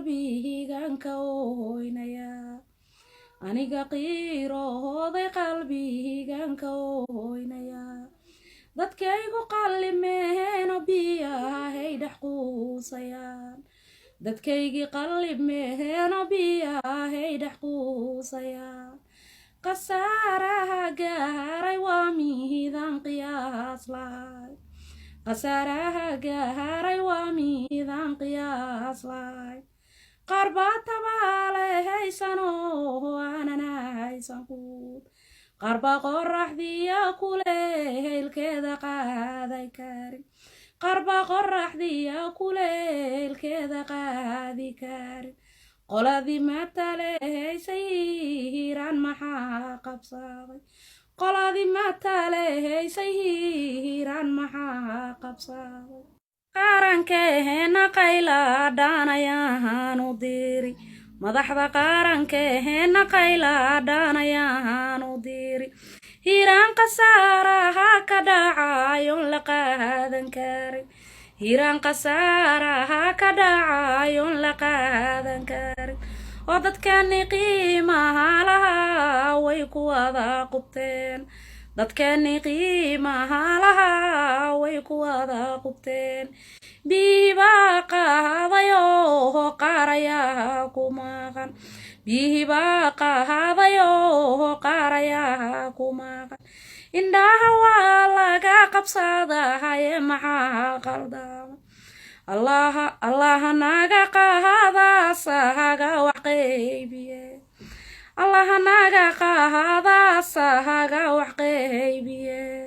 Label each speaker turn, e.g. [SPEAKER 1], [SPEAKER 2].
[SPEAKER 1] Qalbigan ka ooynaya, aniga qiirooday, qalbigan ka ooynaya. Dadkaygu qallimeeno biyahay dhex quusayaan, dadkaygii qallimeeno biyahay dhex quusayaan. Khasaaraha gaaray waa miidaan qiyaas lahay, khasaaraha gaaray waa miidaan qiyaas lahay. Qaar baa tabaale haysan oo aanan haysan quud, qaar baa qoraxdiya kuleylkeeda qaaday karin, qaar baa qoraxdiya kuleylkeeda qaadi karin. Qoladii matalehaysay Hiiraan maxaa qabsaday? Qoladii matalehaysay Hiiraan maxaa qabsaday? Qarankeena qayla dhaanayaanu diri, madaxda qarankeena qayla dhaanayaanu diri. Hiiraan khasaaraha ka dhacayon la qaadan karin, Hiiraan khasaaraha ka dhacayon la qaadan karin, oo dadkani qiimaha lahaa way ku wada qubteen, dadkani qiimaha lahaa way ku wada qubteen. Biyihii baa qaaday oo qaar ayaa ku maqan, biyihii baa qaaday oo qaar ayaa ku maqan. Indhaha waa laga qabsadahaye, maxaa qaldama? Allaha, Allaha naga qaadasahaga wax qaybiye, Allaha naga qaadasahaga wax qaybiye.